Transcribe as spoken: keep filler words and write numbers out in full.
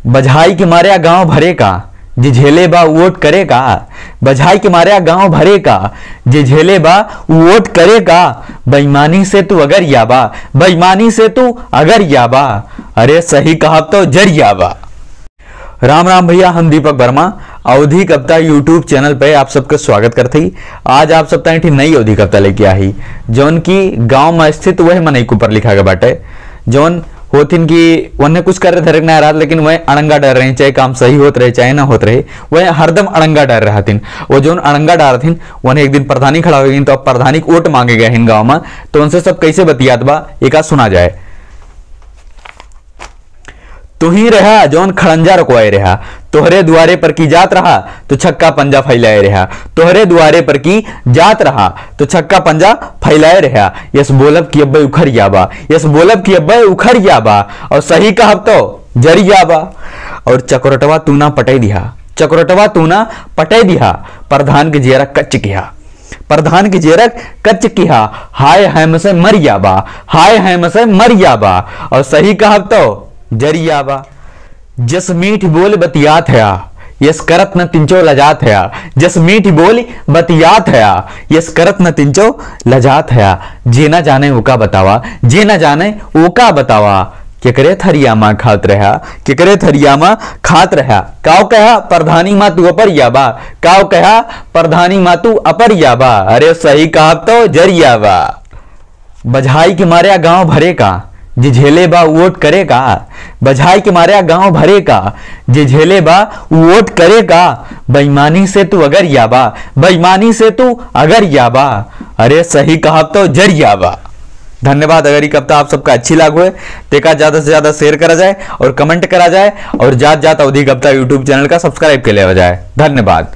बझाई के मारे गाँव भरे का, जे झेले बा वोट करे का। बझाई के मारे गाँव भरे का, जे झेले बा वोट करे का। बेईमानी से तू अगर या बा, बेईमानी से तू अगर या बा। अरे सही कहब तो जरिया बा। राम राम भैया, हम दीपक वर्मा, अवधी कविता YouTube चैनल पे आप सबके स्वागत करत हई। आज आप सब ताईं एक ठे नई अवधी कविता लेके आई, जौन की गाँव में स्थित वह मनई के ऊपर लिखा गया बाटे, जौन होथिन कि उन्हें कुछ करे धरे के ना रहत, लेकिन वह अड़ंगा डार रहे, चाहे काम सही होत रहे, चाहे ना होत रहे, वह हरदम अड़ंगा डार रहथिन। वो जौन अड़ंगा डारथिन, उन्हें एक दिन प्रधानी खड़ा हो गई, तो अब प्रधानी के वोट मांगे गए हिन गाँव में, तो उनसे सब कैसे बतियात बा, एका सुना जाए। तू ही रहा जौन खड़ंजा रुकवाए रहा, तोहरे दुआरे पर की जात रहा, तो छक्का पंजा फैलाए रहा। तोहरे दुआरे पर की जात रहा, तो छक्का पंजा फैलाए रहा। यस बोलब कि अब्बे उखरिया बा, यस बोलब कि अब्बे उखरिया बा। और सही कहब तो जरिया बा। और चकरोटवा तू ना पटे दिहा, चकरोटवा तू ना पटे दिहा, प्रधान के जियरा कच्च किहा, प्रधान के जियरा कच्च किहा। हाय हाय में से मरिया बा, हाय हाय में से मरिया बा। और सही कहब तो जरिया बा। जस मीठ बोल बतियात हया, यस करत न तिंचो लजात हया। जस मीठ बोल बतियात हया, यस करत न तिंचो लजात हया। जे ना जाने ओका बतावा, जे ना जाने ओका बतावा। केकरे थरिया मा खात रहा, केकरे थरिया मा खात रहा। काव कहा प्रधानी मा तू अपरिया बा, काव कहा प्रधानी मा तू अपरिया बा। अरे सही कहब तो जरिया बा। बझाई के मारे गाँव भरे का, जे झेले बा वोट करे का। बझाई के मारे गाँव भरे का, जे झेले बा वोट करे का। बेईमानी से तू अगर या बा, बेईमानी से तू अगर या बा। अरे सही कहब तो जरिया बा। धन्यवाद। अगर ये कविता आप सबका अच्छी लागो है, तो एका ज्यादा से ज्यादा share करा जाए और comment करा जाए और जात जात अवधी कविता YouTube चैनल का subscribe कर लिया जाए। धन्यवाद।